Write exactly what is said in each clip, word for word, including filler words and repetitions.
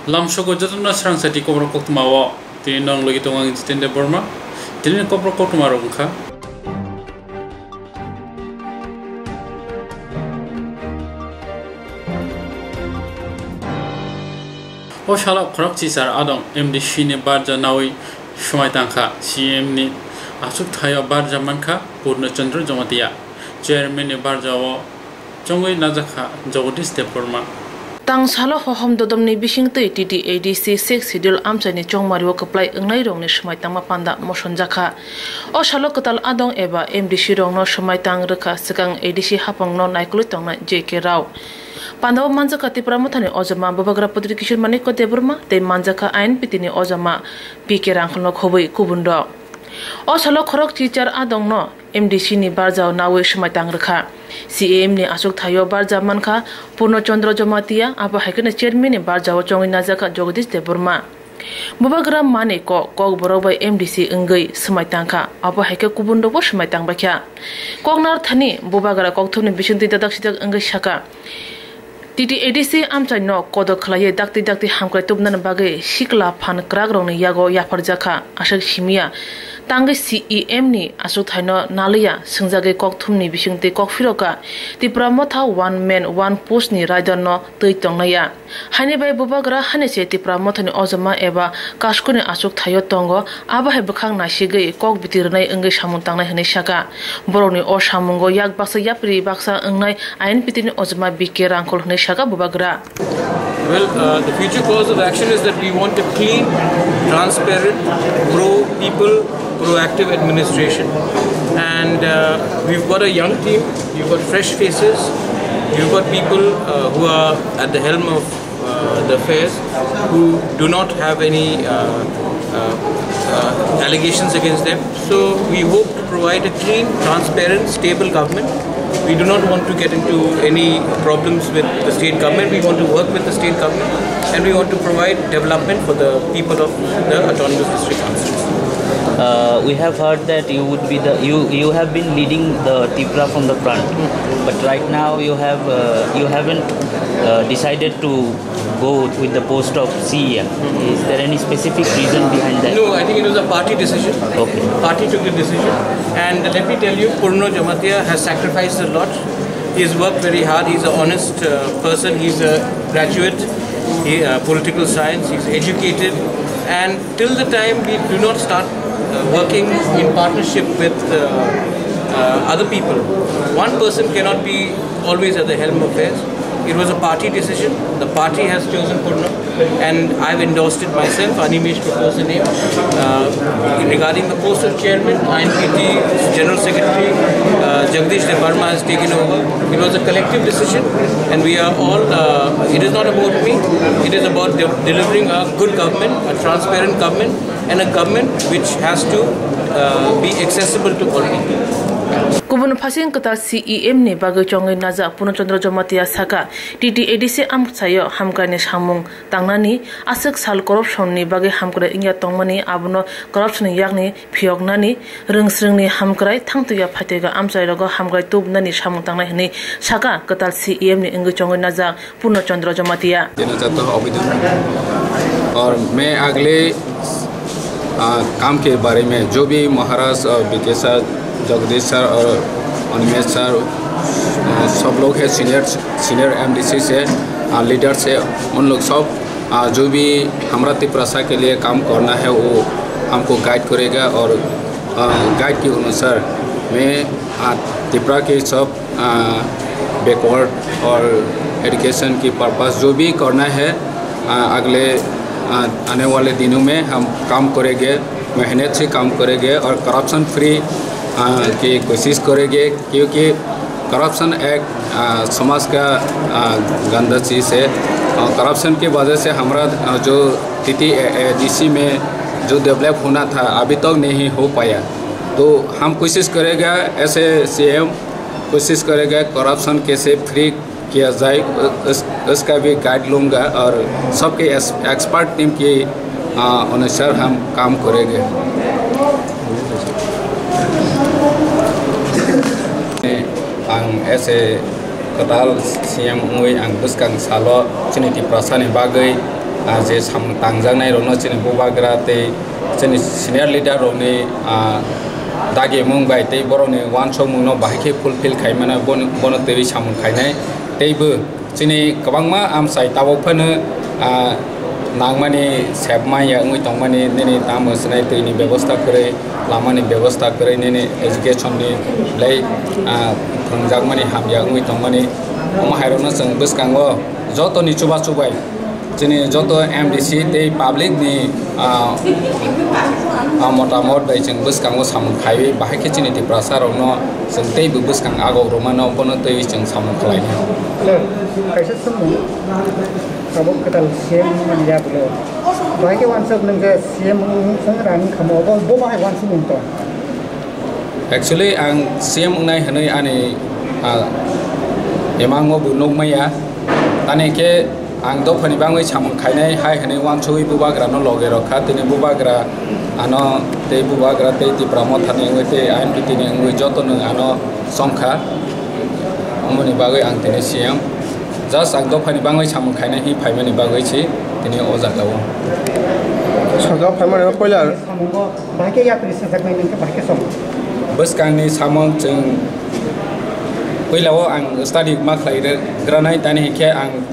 Lamsogo jotono srang sati kokrok koktwma o. Tini nong logi tongo ang Jiten Debbarma. Tini kokrok koktwma rok wngkha. O salo khorok chichar adong M D C ni barja nawi swmai tangkha. C M ni aswk thaio barja mankha Purno Chandra Jamatia. Chairman ni barja o chongwi najakha Jagadish Debbarma. Tang salo hohom dodomni bisingtwi T T A D C sixth schedule amchaini chongmario kwplai wngnairokni swmai tangma panda mosonjakha. O salo kwtal adong eba M D C rokno swmai tang rwkha, swkang A D C haphangno naikolwi tongnai J K Rao. Pandao manjakha Tipra Mothani ojama Bubagra Putri Kishore Manikya Debbarma tei manjakha I N P T ni ojama P K Rangkholno khobwi kubunrok. O salo khorok chichar adongno M D C ni barjao nawi swmai tang rwkha. C A M ni aswk thaio barja mankha Purno Chandra Jamatia, abo hai kheno chairman ni barjao chongwi najakha Jagadish Debbarma. Bubagra mani kok, kokborok bai M D C wngwi swmai tangkha, abo hai khe kubun rokbo swmai tangbaikha. Koknar thani Bubagra kokthumni bisingtwi dadak sidak wngwi sakha, T T A D C amchaino kodo khlaiwi dakti dakti hamkrai tubunani bagwi sikla phan kwrakrokni yago yapharjakha, aswk simiya tangwi C E M ni aswkthaino naliya swngjagwi kokthumni bisingtwi kokphirokha Tipra Motha One Man One Post ni raidarno twi tongnaiya. Haini bai Bubagra hani se Tipra Mothani ojama eba Kaskoni aswk thaio tongo, abo hai bwkhak naisigwi kok biti rwnai wngwi samung tangnai hwnwi sakha. Borokni o samungo yak baksa yapri baksa wngnai I N P T ni ojama B K Rangkhol hwnwi sakha Bubagra. Well, uh, the future course of action is that we want a clean, transparent, pro-people, proactive administration. And uh, we've got a young team, we've got fresh faces, we've got people uh, who are at the helm of uh, the affairs who do not have any uh, uh, uh, allegations against them. So we hope to provide a clean, transparent, stable government. We do not want to get into any problems with the state government. We want to work with the state government, and we want to provide development for the people of the Autonomous District Councils. Uh, we have heard that you would be the you you have been leading the Tipra from the front, but right now you have uh, you haven't uh, decided to go with the post of C E M. Is there any specific reason behind that? No, I think it was a party decision. Okay. Party took the decision. And let me tell you, Purno Jamatia has sacrificed a lot. He's worked very hard. He's an honest uh, person. He's a graduate, he, uh, political science. He's educated. And till the time we do not start uh, working in partnership with uh, uh, other people, one person cannot be always at the helm of affairs. It was a party decision. The party has chosen Purno, and I've endorsed it myself. Animesh proposed the name. Uh, regarding the post of chairman, I N P T General Secretary uh, Jagdish Debbarma has taken over. It was a collective decision, and we are all. Uh, it is not about me. It is about de- delivering a good government, a transparent government, and a government which has to uh, be accessible to all people. Kubun phasing kwtal C E M ni bagwi chongwi najak Purno Chandra Jamatia saka, T T A D C amchaio hamkraini samung tangnani, aswk sal corruption ni bagwi hamkrai wngya tongmani, abono corruption ni yakni phiyoknani, rwngsrwngni hamkrai thangtwiya phaitwiga amchairogo hamkrai tubunani samung tangnai hwnwi saka kwtal C E M ni wngwi chongwi najak Purno Chandra Jamatia. देना चाहता हूँ आवेदन। और मैं अगले आ, काम के बारे में जो भी महाराज और बीके सर, जगदीश सर और अनिमेश सर, आ, सब लोग हैं सीनियर सीनियर एमडीसी से, आ, लीडर से, उन लोग सब, आ, जो भी हमारा तिपरासा के लिए काम करना है वो हमको गाइड करेगा और आ, गाइड के अनुसार मैं आ, तिपरा के सब बैकवर्ड और एजुकेशन की पर्पस जो भी करना है, आ, अगले आ, आने वाले दिनों में हम काम करेंगे, मेहनत से काम करेंगे और करप्शन फ्री आ, की कोशिश करेंगे, क्योंकि करप्शन एक आ, समाज का आ, गंदा चीज़ है। और करप्शन की वजह से हमारा आ, जो टीटी एडीसी में जो डेवलप होना था, अभी तक नहीं हो पाया। तो हम कोशिश करेगा, ऐसे सीएम कोशिश करेगा करप्शन कैसे फ्री किया जाए, उस, उसका भी गाइड लूँगा और सबके एक्सपर्ट टीम के आ, अनुसार हम काम करेंगे। Ang ese kwtal C M wngwi ang bwskang salo chini Tiprasani bagwi Ah, je samung tangjaknai rokno chini bubagra tei chini senior leader rokni, ah, dagimung bai tei borokni uansukmungno bahai khe fulfill khai mano, bono, bono twiwi samung khainai. Teibo chini kwbangma amchai tabuk phano, ah, nangmani sep manya wngwi tongmani, nini tamo swnai twini bebosta kwrwi, lamani bebosta kwrwi, nini education ni belai, ah, phwrwngjakmani hamya wngwi tongmani. Omo hairokno chwng bwskango jotoni chubachu bai chini joto M D C tei public ni, ah, ah, motamot bai chwng bwskango samung khaiwi bahai khe chini Tiprasa rokno chwng teibo bwskang agok rwmano, bono twiwi chwng samung khlainai. Hello, kaisa swngmung. Tabuk kwtal C M wngmani ya bwle. Bahai khe uansuk nwng je C M wng, wng rang wngkha mo, bo, bo bahai uansukmung tong? Actually, ang C M wngnai hwnwi ani, ah, emango bo nukmaya. Tani khe ang dophani bangwi samung khainai hai hwnwi uansugwi bubagrano loge rwkha. Tini bubagra ano tei bubagra tei Tipra Mothani wngwi tei I N P T ni wngwi jotono ano songkha. Omoni bagwi ang tini C M. Just ang dophani bangwi samung khainai hi phaimani bagwi si tini o jagao. Saka phaimani poila. Samungo bahai khe yapri sajaknai nang khe bahai khe song. Bwskangni samung chwng puilao ang study ma khlai granai, tani hinkhe ang,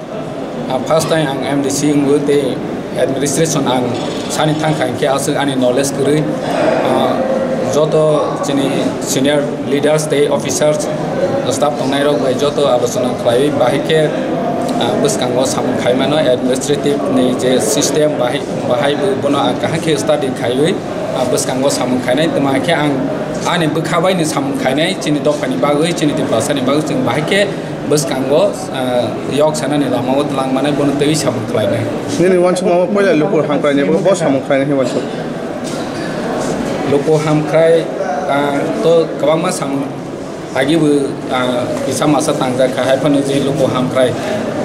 ah, first time ang M D C wngwi tei administration ang sani thangkha hinkhe aswk ani knowledge kwrwi, ah, joto chini senior leaders tei officers, staff tongnairok bai joto alochona khlaiwi bahai khe, ah, bwskango samung khaimano administrative ni je system bahai, bahai bo bono ang kaham khe study khaiwi, ah, bwskango samung khainai, tamo khe ang ani bwkha bai ni samung khainai chini dophani bagwi, chini Tiprasa ni bagwi chwng bahai khe bwskango, ah, yok sanani lama o twlang manai bono twiwi samung khlainai. Nini uansukma poila luku hamkrai ni bo samung khlainai hinwi uansuk. Luku hamkrai, ah, to kwbangma samung agi bo, ah, kisa masa tangjak kha, hai phano je luku hamkrai.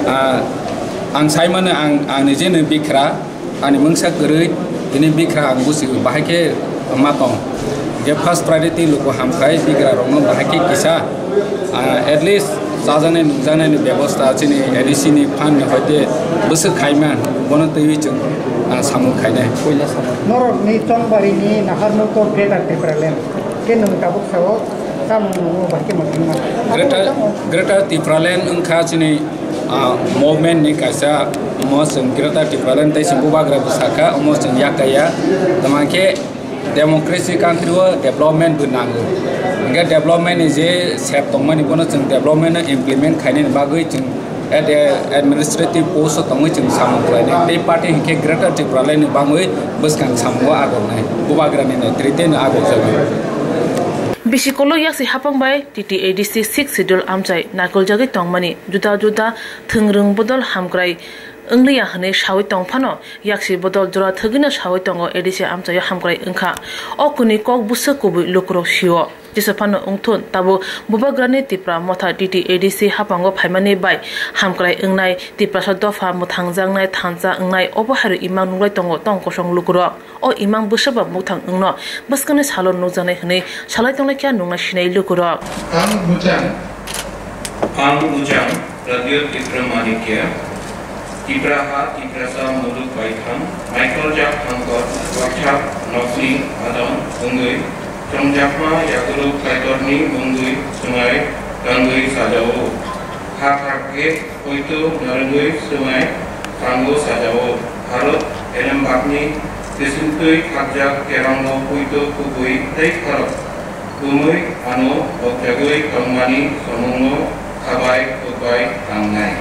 Ah, ang sai mano ang, ang nijeno bikra. Ani mungsa kwrwi, tini bikra ang busi bahai khe ma tong. Hinkhe first priority luku hamkrai bikra rokno bahai khe kisa, ah, at least chajaknai nungjaknai ni bebosta chini A D C ni fund ni hoite bwswk khaima bono twiwi chwng, ah, samung khainai. Norok ni Chongbari ni naharmukto Greater Tipraland khe nwng tabuk sao chamung nungo bahai khe mwthangma. Greater, Greater Tipraland wngkha chini ah, movement ni kaisa, omo chwng Greater Tipraland tei chwng bubagra bwsakha, omo chwng yakaya. Tamo khe democracy country o development bo nango. Hinkhe development ni je sep tongmani bono chwng development no implement khainani bagwi chwng ad-, administrative post o tongwi chwng samung khlainai. Tei party hinkhe Greater Tipraland ni bangwi bwskang samungo agoknai. Bubagra ni netrite no agokjago. Bisi kolok yaksi hapang bai T T A D C sixth schedule amchai naikoljagwi tongmani juda juda thwngrwng bodol hamkrai wngliya hwnwi sawi tong phano, yaksi bodol jora thwgwino sawi tongo A D C amchaio hamkrai wngkha. O kwnwi kok bwswk kubui lukurok sio. Jesa phano wngthun, tabuk bubagrani Tipra Motha T T A D C haphango phaimani bai hamkrai wngnai, Tiprasa dopha mwthangjaknai thansa wngnai, obo hairwi imang nunglai tongo tong kosong lukurok. O imang bwswkba mwthang wngno bwskangni salo nukjaknai hwnwi salai tonglaikha nungna sinai lukurok. Ang Buchang, ang Buchang, Radio Tipra Manikya, Tipra ha, Tiprasa muluk baithang, Michael Jak Thangkor, Wakchap, Noksing, Adon, wngwi, chongjakma Yagruk Kaitorni mungwi swngai tangwi sajao. Ha khakhe, Poito narwgwi swmai thango sajao. Bharat elembakni kisingtwi khakjak kerango poito kubui tei khorok kumui ano bokjagwi tongmani somongo khabai kwbai tangnai.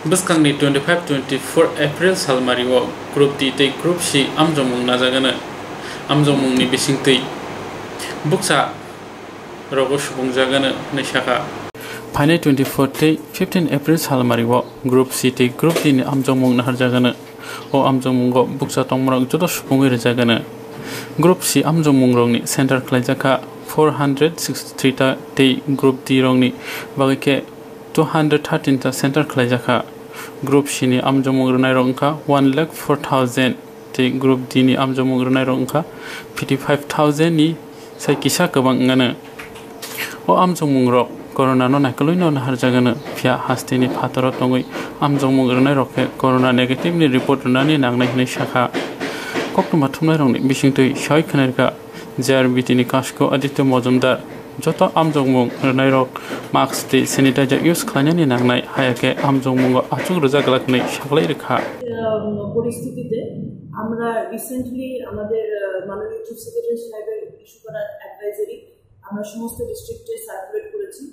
Bwskangni twenty-five twenty-four April salmario Group D tei Group C amjokmung najagano. Amjokmungni bisingtwi buksa rogo subungjagano hwnwi sakha. Phainai twenty-four tei fifteen April salmario Group C tei Group D ni amjokmung naharjagano. O amjokmungo buksa tongmarok joto subungwi rwjagano. Group C amjokmungrokni center khlaijakha four hundred sixty-three ta tei Group D rokni bagwi khe two hundred thirteen ta center khlaijakha. Group C ni amjokmung rwnairok wngkha one lakh four thousand tei Group D ni amjokmung rwnairok wngkha fifty-five thousand ni Sai kisa kwbang wngano. O amjokmungrok corona no naikolwi no naharjagano, phiya hasteni phataro tongwi amjokmung rwnairok khe corona negative ni report rwnani nangnai hwnwi sakha. Koktwma thumnairokni bisingtwi sai khwnairwkha J R B T ni kasko Aditya Mojumdar. Joto amjokmung rwnairok mask tei sanitizer use khlainani nangnai, haya khe amjokmungo achuk rwjak glak hwnwi saklai rwkha. পরিস্থিতিতে আমরা রিসেন্টলি আমাদের আহ, মাননীয় chief secretary সাহেবের ইস্যু করা অ্যাডভাইজারি আমরা সমস্ত ডিস্ট্রিক্টে সার্কুলেট করেছি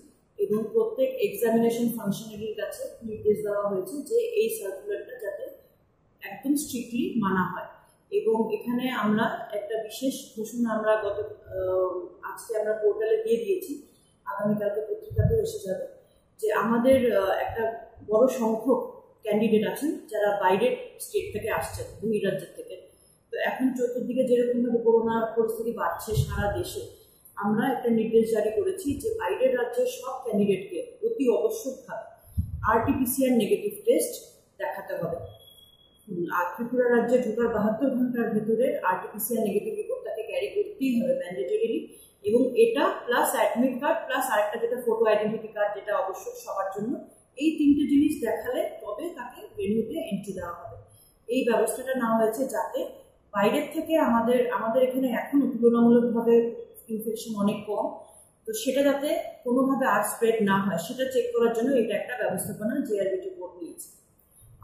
এবং প্রত্যেক এক্সামিনেশন ফাংশনারির কাছে নির্দেশ দেওয়া হয়েছে যে এই সার্কুলারটা যাতে একদম স্ট্রিক্টলি মানা হয়। এবং এখানে আমরা একটা বিশেষ ঘোষণা আমরা গত আহ, আজকে আমরা পোর্টালে দিয়ে দিয়েছি, আগামীকালকে পত্রিকাতেও এসে যাবে, যে আমাদের আহ, একটা বড় সংখ্যক ক্যান্ডিডেট আছেন যারা বাইরের স্টেট থেকে আসছেন, বহিরাজ্যের থেকে। তো এখন চতুর্দিকে যেরকম ভাবে করোনা পরিস্থিতি বাড়ছে সারা দেশে, আমরা একটা নির্দেশ জারি করেছি যে বাইরের রাজ্যের সব ক্যান্ডিডেটকে অতি আবশ্যকভাবে আরটিপিসিআর নেগেটিভ টেস্ট দেখাতে হবে। হুম, আর ত্রিপুরা রাজ্যে ঢোকার বাহাত্তর ঘন্টার ভেতরে আরটিপিসিআর নেগেটিভ রিপোর্ট তাকে ক্যারি করতেই হবে ম্যান্ডেটরিলি। এবং এটা প্লাস অ্যাডমিট কার্ড প্লাস আরেকটা যেটা ফটো আইডেন্টিটি কার্ড, যেটা আবশ্যক সবার জন্য, এই তিনটে জিনিস দেখালে তবে তাকে ভেন্যুতে এন্ট্রি দেওয়া হবে। এই ব্যবস্থাটা নেওয়া হয়েছে যাতে বাইরের থেকে আমাদের আমাদের এখানে এখনো তুলনামূলকভাবে ইনফেকশন অনেক কম, তো সেটা যাতে কোনোভাবে আর স্প্রেড না হয় সেটা চেক করার জন্য এটা একটা ব্যবস্থাপনা জেআরবিটি বোর্ড নিয়েছে।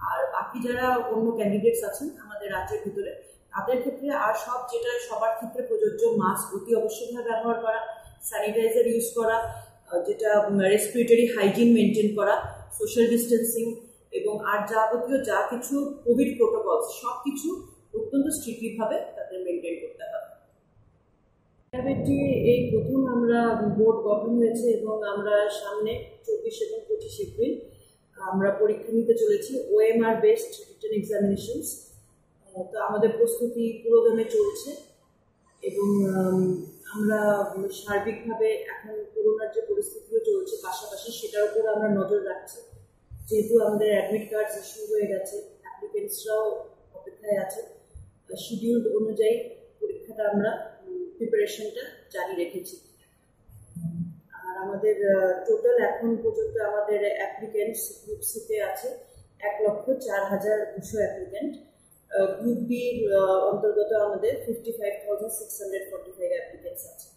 আর বাকি যারা অন্য ক্যান্ডিডেটস আছেন আমাদের রাজ্যের ভিতরে, তাদের ক্ষেত্রে আর সব যেটা সবার ক্ষেত্রে প্রযোজ্য, মাস্ক অতি অবশ্যভাবে ব্যবহার করা, স্যানিটাইজার ইউজ করা, আহ, যেটা রেসপিরেটরি হাইজিন মেনটেন করা, সোশ্যাল ডিস্টেন্সিং এবং আর যাবতীয় যা কিছু কোভিড প্রোটোকলস সব কিছু অত্যন্ত স্ট্রিক্টলি ভাবে তাদের মেনটেন করতে হবে। এটি এই প্রথম আমরা বোর্ড গঠন হয়েছে এবং আমরা সামনে চব্বিশ এবং পঁচিশ এপ্রিল আমরা পরীক্ষা নিতে চলেছি ওএমআর বেসড রিটেন এক্সামিনেশনস। তো আমাদের প্রস্তুতি পুরোদমে চলছে এবং আম, আমরা সার্বিকভাবে এখন করোনার যে পরিস্থিতিও চলছে পাশাপাশি সেটার উপর আমরা নজর রাখছি। যেহেতু আমাদের অ্যাডমিট কার্ড ইস্যু হয়ে গেছে, অ্যাপ্লিকেন্টসরাও অপেক্ষায় আছে, শিডিউল অনুযায়ী পরীক্ষাটা আমরা প্রিপারেশনটা জারি রেখেছি। আর আমাদের টোটাল এখন পর্যন্ত আমাদের অ্যাপ্লিকেন্টস গ্রুপ সিতে আছে এক লক্ষ চার হাজার দুশো অ্যাপ্লিকেন্ট। গ্রুপ বি অন্তর্গত আমাদের fifty five thousand six hundred forty five applicants আছে।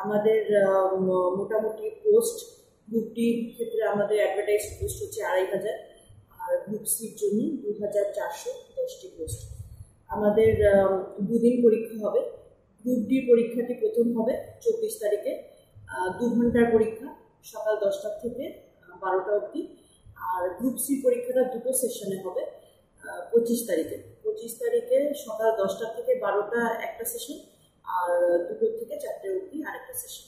আমাদের আহ, ম- মোটামুটি পোস্ট গ্রুপ ডি ক্ষেত্রে আমাদের অ্যাডভার্টাইজ পোস্ট হচ্ছে আড়াই হাজার, আর গ্রুপ সির জন্য দু হাজার চারশো দশটি পোস্ট। আমাদের আহ, দুদিন পরীক্ষা হবে। গ্রুপ ডি পরীক্ষাটি প্রথম হবে চব্বিশ তারিখে, আহ, দু ঘন্টার পরীক্ষা, সকাল দশটা থেকে আহ, বারোটা অবধি। আর গ্রুপ সি পরীক্ষাটা দুটো সেশনে হবে, আহ, পঁচিশ তারিখে। পঁচিশ তারিখে সকাল দশটা থেকে বারোটা একটা সেশন, আর দুটো থেকে চারটে অবধি আরেকটা সেশন।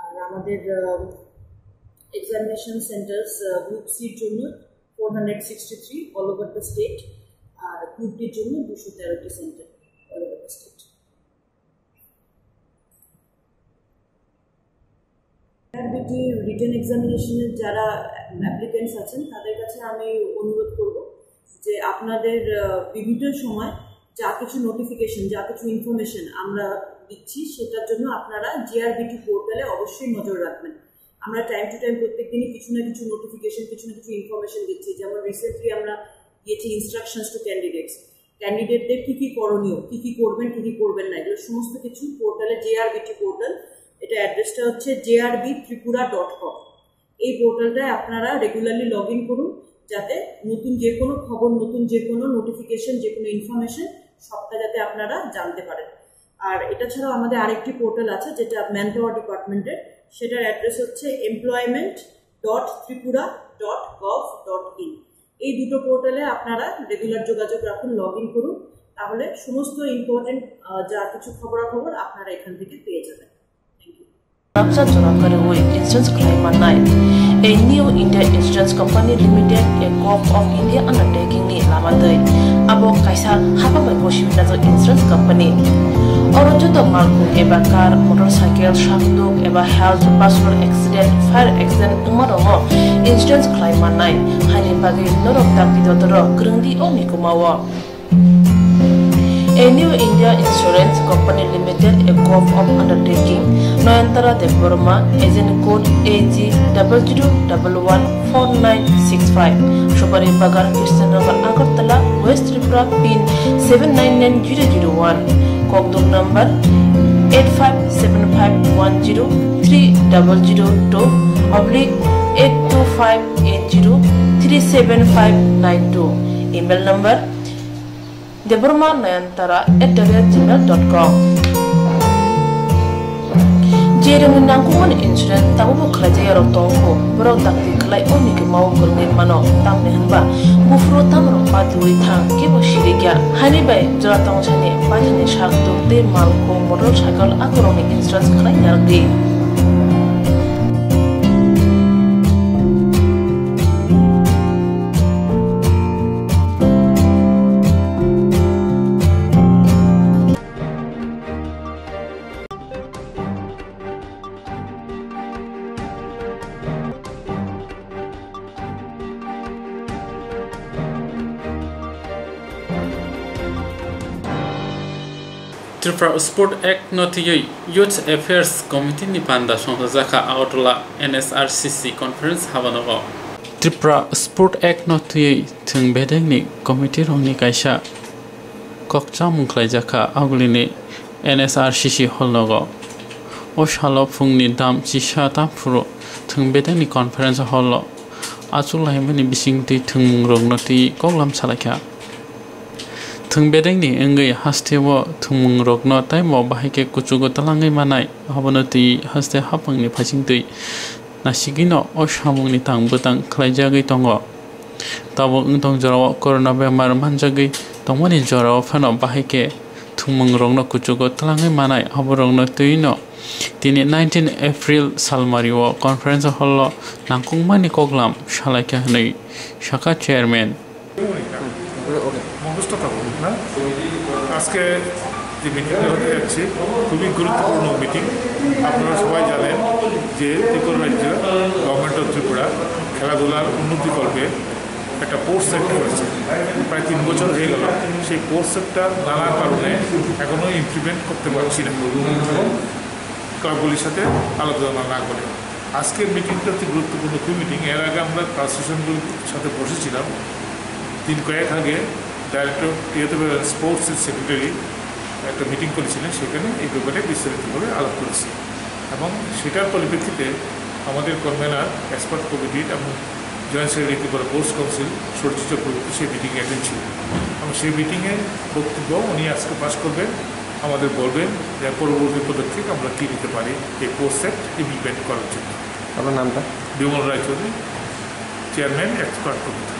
আর আমাদের এক্সামিনেশন সেন্টার্স গ্রুপ সির জন্য four hundred sixty three all over the state, আর গ্রুপ ডির জন্য দুশো তেরোটি centre all over the state. BT written এক্সামিনেশনের যারা অ্যাপ্লিকেন্টস আছেন তাদের কাছে আমি অনুরোধ করব যে আপনাদের আহ, বিভিন্ন সময় যা কিছু নোটিফিকেশন, যা কিছু ইনফরমেশন আমরা দিচ্ছি, সেটার জন্য আপনারা জিআরবিটি পোর্টালে অবশ্যই নজর রাখবেন। আমরা টাইম টু টাইম প্রত্যেক দিনই কিছু না কিছু নোটিফিকেশন, কিছু না কিছু ইনফরমেশন দিচ্ছি। যেমন রিসেন্টলি আমরা দিয়েছি ইনস্ট্রাকশনস টু ক্যান্ডিডেটস, ক্যান্ডিডেটদের কি কি করণীয়, কি কি করবেন, কি কি করবেন না, এগুলো সমস্ত কিছু পোর্টালে, জেআরবিটি পোর্টাল, এটা অ্যাড্রেসটা হচ্ছে জেআরবি ত্রিপুরা ডট কম। এই পোর্টালটায় আপনারা রেগুলারলি লগ ইন করুন, যাতে নতুন যে কোনো খবর, নতুন যে কোনো নোটিফিকেশন, যে কোনো ইনফরমেশন, সবটা যাতে আপনারা জানতে পারেন। আর এটা ছাড়াও আমাদের আরেকটি পোর্টাল আছে, যেটা ম্যান পাওয়ার ডিপার্টমেন্টের, সেটার অ্যাড্রেস হচ্ছে employment dot Tripura dot gov dot in. এই দুটো পোর্টালে আপনারা রেগুলার যোগাযোগ রাখুন, লগ ইন করুন, তাহলে সমস্ত ইম্পর্টেন্ট যা কিছু খবরাখবর আপনারা এখান থেকে পেয়ে যাবেন। Thank you. Rabsa jora kwrwi insurance khlai mannai. A New India Insurance Company Limited, a Gulf of India undertaking ni lama twi. Abo kaisa hapang bai gosi wngjak insurance company. Oro joto malkhung eba car, motorcycle, sakduk eba health, personal accident, fire accident wngma rokno insurance khlai mannai. Haini bagwi norok dakti dotoro kwrwngdi o mikumao. A New India Insurance Company Limited, a corp of undertaking, Nayantara Debbarma, agent code A G double zero double one four nine six five, Subari Bagan, Krishnanagar, Agartala, West Tripura, pin seven nine nine zero zero one, Kokduk number eight five seven five one zero three double zero two oblique eight two five eight zero three seven five nine two, email number Debbarma Nayantara at the rate gmail dot com. Je rangni nangkukmani insurance tabukbo khlaijak yarok tongkho, borok dakti khlai o ni khe mao kwrwngwi mano, tamni hwnba buphuru tamrok patiwi thang, kebo sirikya. Haini bai jora tongsani paithakni sak tuk tei malkhung, motorcycle akorokni insurance khlai narwkdi. Tripura Sport Act no twiwi Youth Affairs Committee ni panda songchajakha Agartala N S R C C conference habanogo. Tripura Sport Act no twiwi thwng bedekni committee rokni kaisa kokchamung khlaijakha agulini N S R C C hall nogo. O salo phungni dam chisa ta phuru thwng bedekni conference hall o achuk laimani bisingtwi thwngmungrokno twi koklam salaikha. Thwng bedekni wngwi hasteo thwngmungrokno taibo bahai khe kuchugo twlangwi manai, abono twi haste haphangni phaisingtwi nasigwino o samungni tang bwtang khlaijagwi tongo. Tabuk wngtong jorao corona bemar manjagwi tongmani jorao phano bahai khe thwngmungrokno kuchugo twlangwi manai, aborokno twino tini nineteen April salmario conference hall o nangkukmani koklam salaikha hwnwi sakha chairman. মুখস্থ থাকুক না। আজকে যে মিটিংটা হতে যাচ্ছে, খুবই গুরুত্বপূর্ণ মিটিং। আপনারা সবাই জানেন যে ত্রিপুরা রাজ্য, গভর্নমেন্ট অফ ত্রিপুরা, খেলাধুলার উন্নতিকল্পে একটা স্পোর্টস অ্যাক্ট করেছে। প্রায় তিন বছর হয়ে গেল। সেই স্পোর্টস অ্যাক্টটা নানা কারণে এখনো ইমপ্লিমেন্ট করতে পারছি না এবং ক্লাবগুলির সাথে আলোচনা না করে। আজকের মিটিংটা অতি গুরুত্বপূর্ণ একটি মিটিং। এর আগে আমরা অ্যাসোসিয়েশনগুলোর সাথে বসেছিলাম। দিন কয়েক আগে ডাইরেক্টর ক্রিয়েটিভ অ্যান্ড স্পোর্টসের সেক্রেটারি একটা মিটিং করেছিলেন, সেখানে এই ব্যাপারে বিস্তারিতভাবে আলাপ করেছি এবং সেটার পরিপ্রেক্ষিতে আমাদের কনভেনার, এক্সপার্ট কমিটির এবং joint secretary Tripura sports council Surya Chakraborty সেই মিটিংয়ে অ্যাটেন্ড ছিলেন এবং সেই মিটিংয়ে বক্তব্য উনি আজকে পাশ করবেন, আমাদের বলবেন যে পরবর্তী পদক্ষেপ আমরা কী নিতে পারি এই স্পোর্টস অ্যাক্ট ইমপ্লিমেন্ট করার জন্য। আপনার নামটা? Bimal Roychowdhury, chairman, expert committee.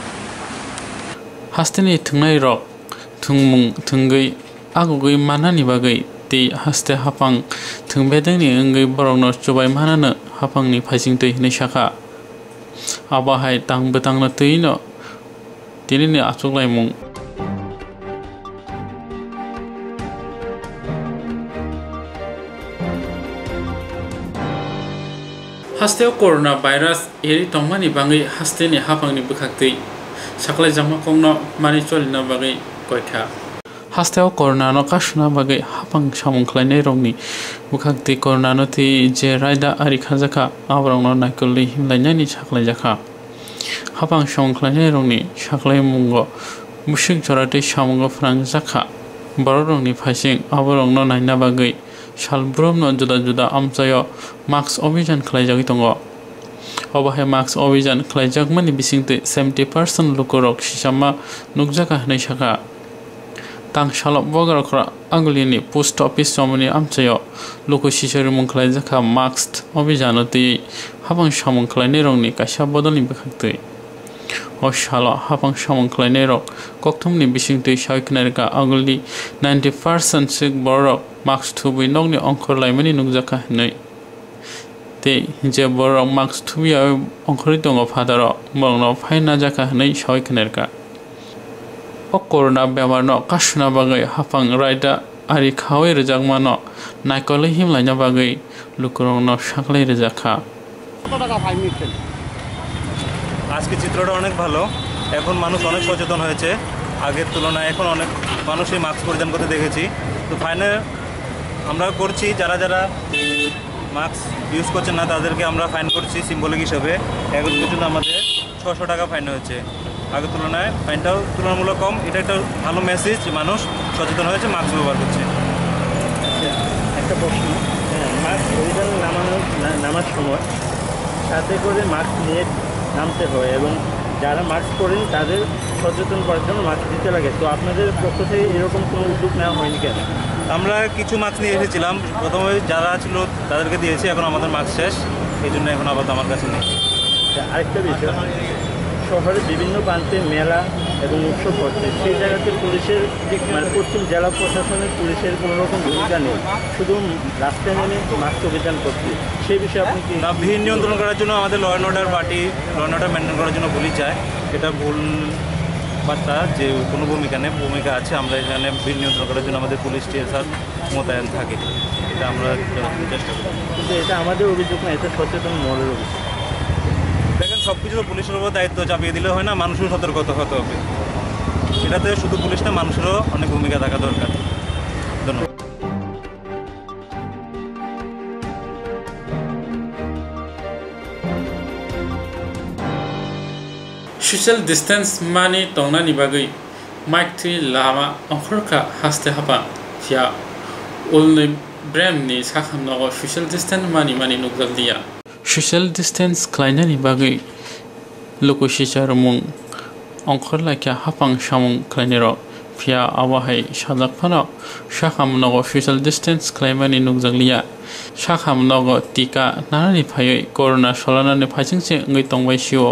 Hasteni thwngnai rok thwngmung thwngwi agugwi mannani bagwi tei haste haphang thwng bedekni wngwi borokno chubai manano haphangni phaisingtwi hwnwi sakha. Abo hai tang bwtangno twino tinini achuklaimung. Hasteo corona virus eri tongmani bangwi hasteni haphangni bwkhaktwi saklaijakma kokno manwi cholina bagwi koikha. Hasteo coronano kasuna bagwi haphang samung khlainairokni bwkhaktwi coronano twi je raida ari khajakha, aborokno naikolwi himlainani saklaijakha. Haphang samung khlainairokni saklaimungo bwswk jora tei samungo phnangjakha. Borokrokni phaising aborokno naina bagwi sal brumno juda juda amchaio mask obijan khlaijagwi tongo. Obo hai mask obijan khlaijakmani bisingtwi seventy percent lukurok sisama nukjakha hwnwi sakha. Tang salo Bogarokra Agulini post office chomoni amchaio luku sisoi rimung khlaijakha mask obijano twiwi haphang samung khlainairokni kaisa bodolni bwkhaktwi. O salo haphang samung khlainairok kokthumni bisingtwi sawi khnairwkha Agulni ninety percent swk bororok mask thubwi nokni ongkhor laimani nukjakha hwnwi. Tei je bororok mask thubiyawi ongkhorwi tongo phataro, borokno fine najakha hwnwi sawi khnairwkha. O corona bemarno kasuna bagwi haphang raida ari khawi rwjakmano naikolwi himlaina bagwi lukurokno saklai rwjakha. কত টাকা ফাইন নিচ্ছেন? আজকে চিত্রটা অনেক ভালো, এখন মানুষ অনেক সচেতন হয়েছে। আগের তুলনায় এখন অনেক মানুষই মাস্ক পরিধান করতে দেখেছি। তো ফাইনে আমরা করছি, যারা যারা মাস্ক ইউজ করছেন না, তাদেরকে আমরা ফাইন করছি সিম্বলিক হিসাবে। এখন পর্যন্ত আমাদের ছশো টাকা ফাইন হয়েছে। আগের তুলনায় ফাইনটাও তুলনামূলক কম। এটা একটা ভালো মেসেজ যে মানুষ সচেতন হয়েছে, মাস্ক ব্যবহার করছে। আচ্ছা, একটা প্রশ্ন। হ্যাঁ, মাস্ক পরিধান নামানোর, না-, নামার সময় সাথে করে মাস্ক নিয়ে নামতে হয় এবং যারা মাস্ক পরেনি তাদের সচেতন করার জন্য মাস্ক দিতে লাগে। তো আপনাদের পক্ষ থেকে এরকম কোনো উদ্যোগ নেওয়া হয়নি কেন? আমরা কিছু মাস্ক নিয়ে এসেছিলাম, প্রথমে যারা ছিল তাদেরকে দিয়েছি, এখন আমাদের মাস্ক শেষ, এই জন্য এখন আপাতত আমার কাছে নেই। আচ্ছা, আরেকটা বিষয়, শহরে বিভিন্ন প্রান্তে মেলা এবং উৎসব হচ্ছে, সেই জায়গাতে পুলিশের, মানে, পশ্চিম জেলা প্রশাসনের পুলিশের কোনো রকম ভূমিকা নেই, শুধু রাস্তায় নেমে মাস্ক অভিযান করছে, সেই বিষয়ে আপনি কি? না, ভিড় নিয়ন্ত্রণ করার জন্য আমাদের law and order party law and order maintain করার জন্য পুলিশ যায়, এটা ভুল বার্তা যে কোনো ভূমিকা নেই। ভূমিকা আছে, আমরা এখানে ভিড় নিয়ন্ত্রণ করার জন্য আমাদের পুলিশ টিএসআর মোতায়েন থাকে, এটা আমরা যতটুকু চেষ্টা করি। কিন্তু এটা আমাদের অভিযোগ না, এটা সচেতন মহলের অভিযোগ। দেখেন, সব কিছু তো পুলিশের উপর দায়িত্ব চাপিয়ে দিলে হয় না, মানুষও সতর্ক হতে হবে। এটাতে শুধু পুলিশ না, মানুষেরও অনেক ভূমিকা থাকা দরকার। ধন্যবাদ। Social distance mani tongnani bagwi mike thwi lama ongkhorkha haste haphang, phiya ulni bremni sakhamnogo social distance mani mani nukjakliya. Social distance khlainani bagwi luku sicharmung ongkhorlaikha haphang samung khlainairok, phiya abo hai sajak phano sakhamnogo social distance khlaimani nukjakliya. Sakhamnogo tika nanani phaiwi corona solanani phaisingse wngwi tongbai sio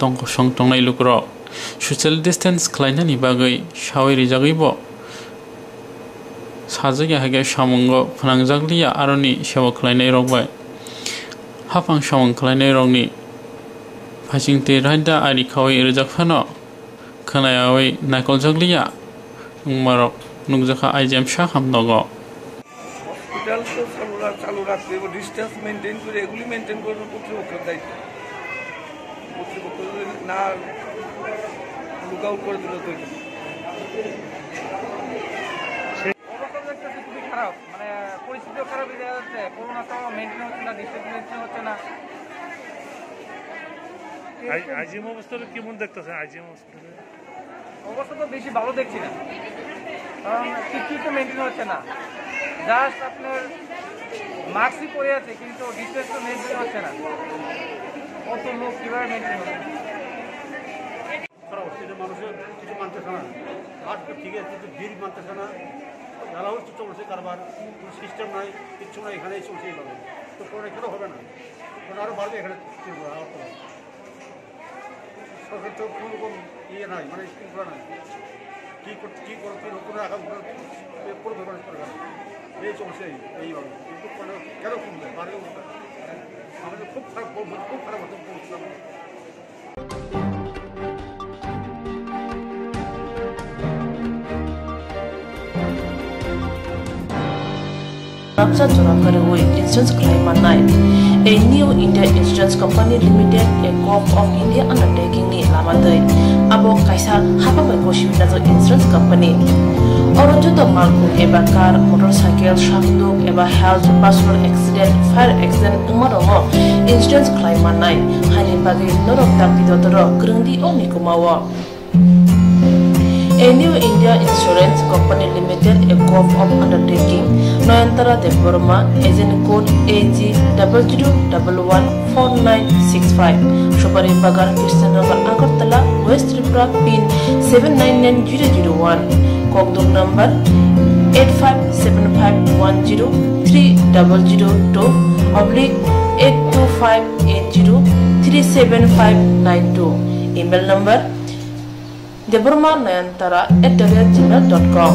tongkosong tongnai lukurok. Social distance khlainani bagwi sawi rijagwibo sajak ya hai khe samungo phnangjakliya aroni sewa khlainairok bai. Haphang samung khlainairokni phaisingtwi raida ari khawi rijak phano khwnayawi naikoljakliya wngmarok nukjakha I G M sakhamnogo. Hospital তো চালু রা-, চালু রাখতে হবে, distance maintain করে, এগুলি মেনটেন করার কর্তৃপক্ষের দায়িত্ব। কর্তৃপক্ষ যদি না লুক আউট করে দিলে তো অবস্থা তো দেখতেছি খুবই খারাপ, মানে পরিস্থিতিও খারাপ হয়ে যাচ্ছে। করোনা তো মেনটেন হচ্ছে না, ডিস্টেন্স মেনটেন হচ্ছে না। আই-, আইজিএম অবস্থাটা কেমন দেখতেছেন? আইজিএম হসপিটালে অবস্থা তো বেশি ভালো দেখছি না, কারণ কিছু তো মেনটেন হচ্ছে না। জাস্ট আপনার মাস্কই পরে আছে, কিন্তু ডিস্টেন্স তো মেনটেন হচ্ছে না। অত লোক কীভাবে মেনটেন হবে? খারাপ হচ্ছে যে মানুষের কিছু মানতেছে না। আর তো ঠিক আছে, কিন্তু ভিড় মানতেছে না। জ্বালা হচ্ছে, চলছে কারবার, কোনো সিস্টেম নাই, কিচ্ছু নাই, এখানেই চলছে এইভাবে। তো কোনো এখানে হবে না, কোনো আরও বাড়বে এখানে ত্রিপুরা, আগরতলা। সরকার তো কোনো রকম ইয়ে নাই, মানে শৃঙ্খলা নাই। কী কর-, কী কর-, কী রকম আগাম করে পুরো ব্যাপারে সরকার এই চলছে এইভাবে। কিন্তু কোনো কেন কমবে? বাড়বে উল্টা। আমাদের খুব খারাপ, খুব খারাপ অবস্থা। Rabsa jora kwrwi insurance khlai mannai. A New India Insurance Company Limited, a Gov of India undertaking ni lama twi. Abo kaisa hapha bai gosiwi najak insurance company. Oro joto malkhung eba car, motorcycle, sakduk eba health, personal accident, fire accident wngma rokno insurance khlai mannai. Haini bagwi norok dakti dotoro kwrwngdi o nikumao. A New India Insurance Company Limited, a Gov of undertaking, Nayantara Debbarma, agent code A G double zero double one four nine six five, Subari Bagan, Krishnanagar, Agartala, West Tripura, pin seven nine nine zero zero one, kokduk number eight five seven five one zero three double zero two oblique eight two five eight zero three seven five nine two, email number Debbarma Nayantara at the rate gmail dot com.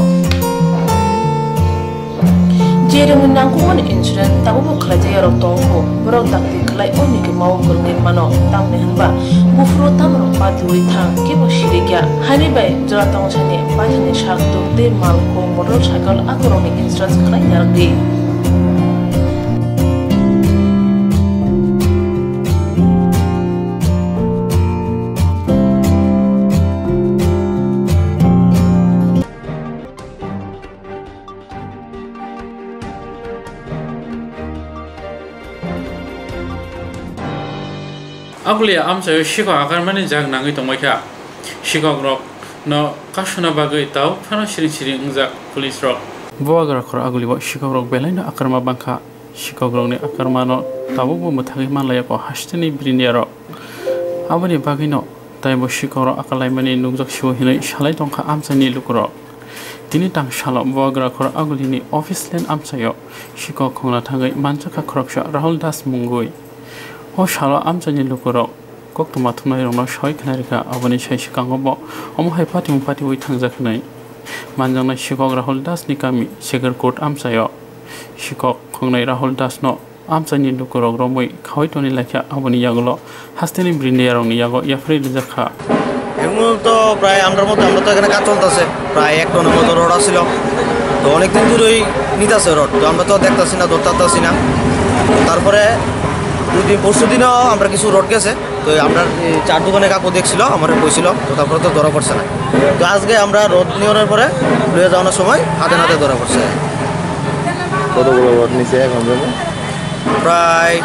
Je rwngni nangkukmani insurance tabukbo khlaijak yarok tongkho, borok dakti khlai o nigwi mao kwrwngwi mano, tamni hwnba buphuru tamrok patiwi thang, kebo sirikya. Haini bai jora tongthani paithani sak tuk tei malkhung, motorcycle akhorokni insurance khlai narwkdi. Agulia amchaio sikhok akarmani jak nangwi tongbaikha. Sikhokrokno kasuna bagwi tabuk phano siring siring wngjak police rok. Bubagra khor agulibo sikhokrok belaino akarma bangkha. Sikhokrokni akarmano tabukbo mwthangwi manlaiya kho hasteni briniyarok. Aboni bagwino taibo sikhokrok akarlaimani nukjak sio hinwi salai tongkha amchaini lukurok. Tini tang salo Bubagra khor agulini office land amchaio sikhok khongna thangwi manjakha khoroksa Rahul Das mungwi. O salo amchaini lukurok koktwma thumnairokno soi khna rikha, aboni sai swkango bo omo hai patimung patiwi thangjak hwnwi. Manjaknai sikhok Rahul Das ni kami Segarkot amchaio sikhok khongnai Rahul Das no amchaini lukurok romwi khawi toni laikha, aboni yagulo hasteni briniyarokni yago yapharwi rijak kha. এই মুহূর্তে প্রায় আমরার মধ্যে, আমরা তো এখানে কাজ চলতেছে, প্রায় এক টনের মতো রড আছিল। তো অনেকদিন ধরেই নিতেছে রড, তো আমরা তো দেখতাছি না, ধরতে পারতাছি না। তারপরে দুই দিন, পরশু দিনও আমরা কিছু রড গেছে, তো আমরা এই চার দোকানে কাকু দেখছিল, আমার কইছিল, তো তারপরে তো ধরা পড়ছে না। তো আজকে আমরা রড নিয়ে পরে লয়ে যাওয়ানোর সময় হাতে নাতে ধরা পড়ছে। কতগুলো রড নিছে এখন পর্যন্ত? প্রায়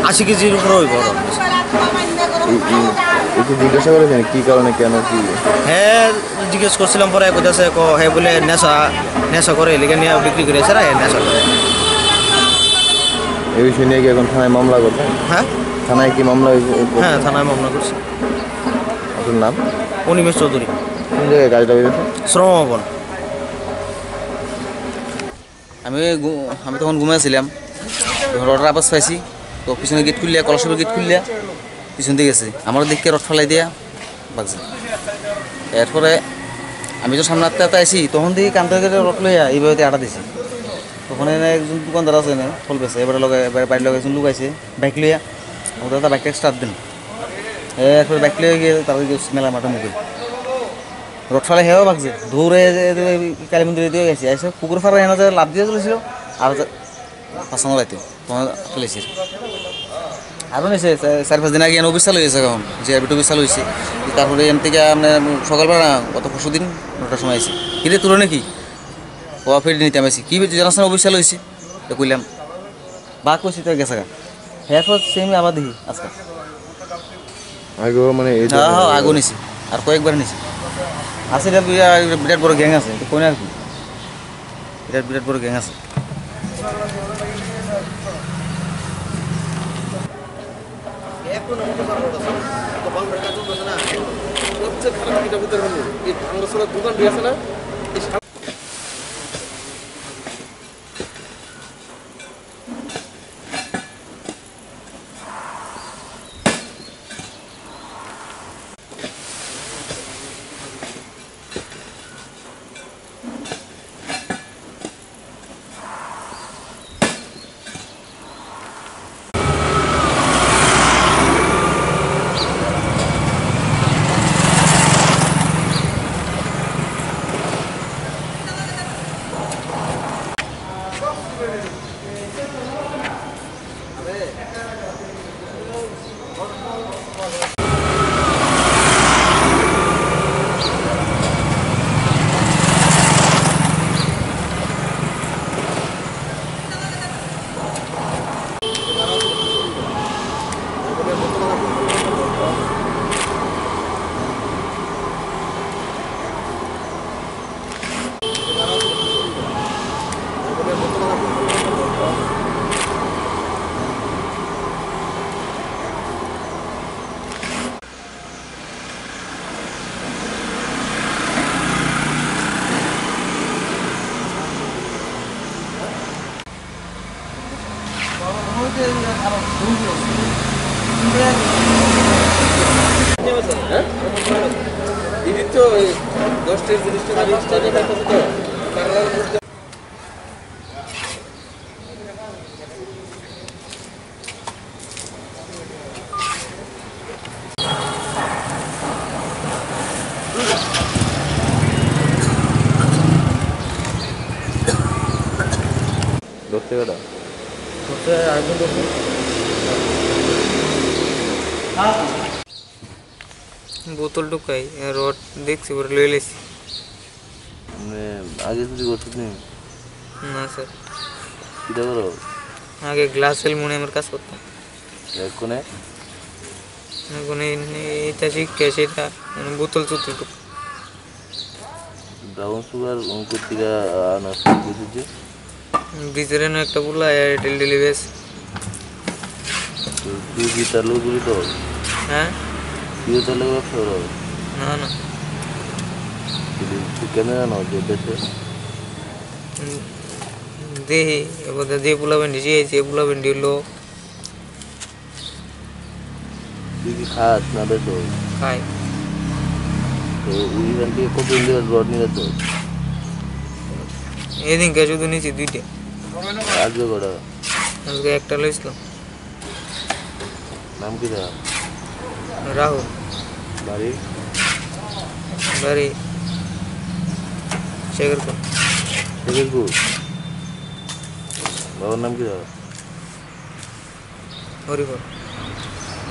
আশি কেজির উপরে হইব রড নিছে। এই, এই, এই কি জিজ্ঞাসা করেছেন কি কারণে, কেন, কি? হ্যাঁ, জিজ্ঞেস করছিলাম, পরে কইতাছে ক-, হে বলে নেশা, নেশা করে, এলিগে নিয়ে বিক্রি করে, এছাড়া হে নেশা করে। এই বিষয় নিয়ে কি এখন থানায় মামলা করবেন? হ্যাঁ? থানায় কি মামলা হয়েছে? হ্যাঁ, থানায় মামলা করছি। আপনার নাম? অনিমেষ চৌধুরী। কোন জায়গায় কাজটা হয়েছে? শ্রম ভবন। আমি ঘু-, আমি তখন ঘুমাইছিলাম, রডের আওয়াজ পাইছি, তো পিছনে গেট খুললিয়া, কলাশপের গেট খুললিয়া, পিছন দিয়ে গেছে। আমরা দেখে রড ফালাই দিয়া ভাগছে। এরপরে আমি তো সামনে আটতে আটতে আইছি, তখন দেখি কান্দার গেটে রড লইয়া এইভাবে আটা দিছে। তখন এনে একজন দোকানদার আছে, এনে ফল বেচে, এবারে লগে, এবারে বাড়ির লগে একজন লোক আইছে, বাইক লইয়া, আমাদের একটা বাইকটা স্টার্ট দিন। এরপরে বাইক লইয়া গিয়ে তারা গিয়ে মেলার মাঠে মুখে রড ফালাই হেও ভাগছে, দৌড়ে যে, যে, কালী মন্দিরে দিয়ে গেছে, এসে পুকুর ফাড়া এনে যে লাফ দিয়ে চলেছিল, আর যে পাঁচ নম্বর রাইতে। তোমার পুলিশের। আরও নিছে, চা-, চার পাঁচ দিন আগে এনে অফিস চালু হয়েছে এখন, জিআরপি টফিস চালু হয়েছে। তারপরে এম থেকে আপনার সকালবেলা গত পরশু দিন নটার সময় আইছে। কিরে, তুলো নাকি? ও ফিরে নিতে আমি আইছি। কি হয়েছে জানাস না, অফিস চালু হয়েছে? তো কইলাম, বা কইছি তো গেছে গা। হ্যাঁ, তো সেমই আবার দেখি আজকে। আগেও মানে এই হ্যাঁ, ধরনের হ্যাঁ, আগেও নিছে। আর কয়েকবার নিছে। আছে, এটা বিরা-, বিরাট বড় গ্যাং আছে, এটা কোন আর কি? বিরাট, বিরাট বড় গ্যাং আছে। ধরতে বেটা। ধরতে আরেকজন ধরতে। বোতল ঢুকাই, রড দেখছি, পরে লয়ে লেছি। মানে, আগে চুরি করছিস নি? না, স্যার। কিটা করো? আগে গ্লাস অ্যালুমিনিয়ামের কাজ করতাম। এক্ষণে? Nokni ita si keseta, botol chotol tuk. Brown sugar, um, kutira, ah, ano sik buji je. Bidire no ekta bula, Airtel delivery. Tu, tu jita lo guri to. Ha? Tu jita lo guri to. Na, na. Tu, tu kene ano je bese. Hmm, dehi, ebo de, de bula bendi je, je bula bendi lo. Tui ki khas na beso? Khai. To ui han ki ko pindi rod ni beso? Edin ke sudu ni si duite. Ajo gora. Ajo ekta loislo. Nam ki da? Rahul. Bari? Bari. Segerkun. Segerkun. Babar nam ki da? Horibol.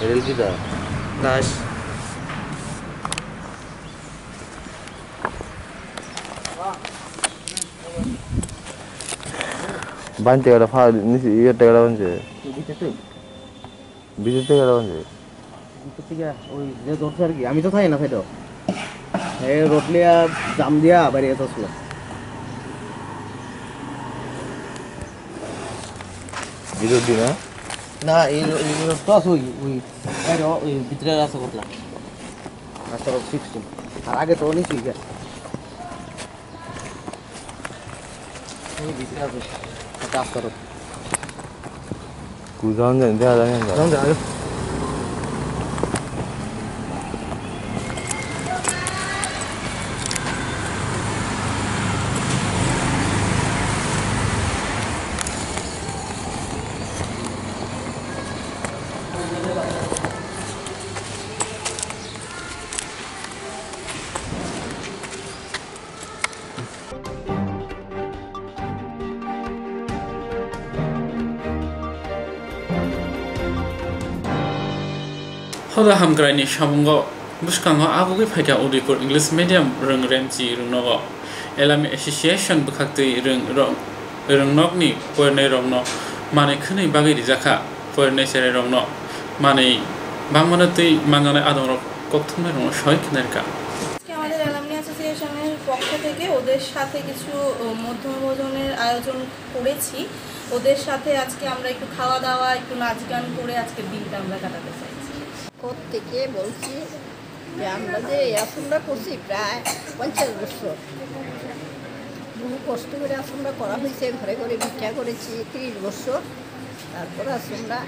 Erel kita. Das. Ban tegara fa, nisi iya tegara ban je. Bisa tegara ban je. Bisa tegara, oi, je dorse ar ki, ami to thai na thai to. Ei, rod liya, jam diya, bari eto sula. Bidu di na? Na, ei, ei, rod to asoi, oi, ei, ro, oi, bitre rasa kotla. Rasa rod sixteen. Ar age to ni sui ga. Oi, bitre asoi. Kata asoro. Ku jang jang, jang jang, jang jang. Jang jang. Hoda hamkraini samungo bwskango abugwi phaikha Udaipur English Medium rwng remchi rwngnogo. Alumni Association bwkhaktwi rwng rok-, rwngnokni porinai rokno manwi khwnwi bagwi rijakha, porinai cherai rokno manwi bangmano twi manjanai adongrok kokthumnai rokno soi khwnarikha. আজকে আমাদের অ্যালামনি অ্যাসোসিয়েশনের পক্ষ থেকে ওদের সাথে কিছু, ও, মধ্যাহ্ন ভোজনের আয়োজন করেছি। ওদের সাথে আজকে আমরা একটু খাওয়া দাওয়া, একটু নাচ গান করে আজকের দিনটা আমরা কাটাতে চাইছি। কোথ থেকে বলছি যে আমরা যে এই আশ্রমটা করছি প্রায় পঞ্চাশ বছর। বহু কষ্ট করে আশ্রমটা করা হয়েছে, ঘরে ঘরে ভিক্ষা করেছি ত্রিশ বছর। তারপর আশ্রমটা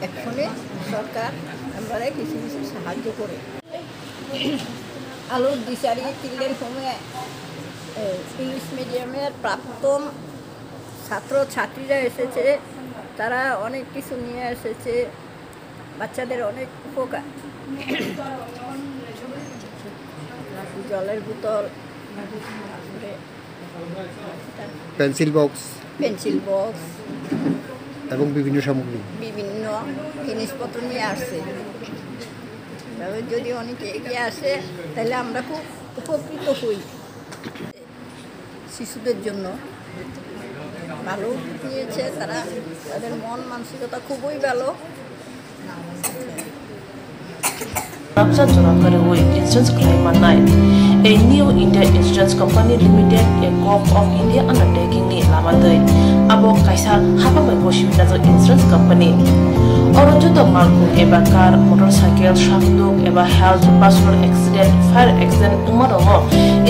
এক্ষণে সরকার আমরা কিছু কিছু সাহায্য করে। আলোর দিশারি চিলড্রেন হোমে, এ, ইংলিশ মিডিয়ামের প্রাক্তন ছাত্র ছাত্রীরা এসেছে, তারা অনেক কিছু নিয়ে এসেছে, বাচ্চাদের অনেক উপকার। জলের বোতল, তারপরে পেন্সিল বক্স। Pencil box. এবং বিভিন্ন সামগ্রী। বিভিন্ন জিনিসপত্র নিয়ে আসছে। তবে যদি অনেকে এগিয়ে আসে, তাহলে আমরা খুব উপকৃত হই। শিশুদের জন্য ভালো উদ্যোগ নিয়েছে তারা, তাদের মন মানসিকতা খুবই ভালো। Rabjak jora kwrwi insurance khlai mannai. A New India Insurance Company Limited, a Govt of India undertaking ni lama twi. Abo kaisa hapang bai bosi wngjak insurance company. Oro joto malkhung eba car, motorcycle, sakduk eba health, personal accident, fire accident wngma rokno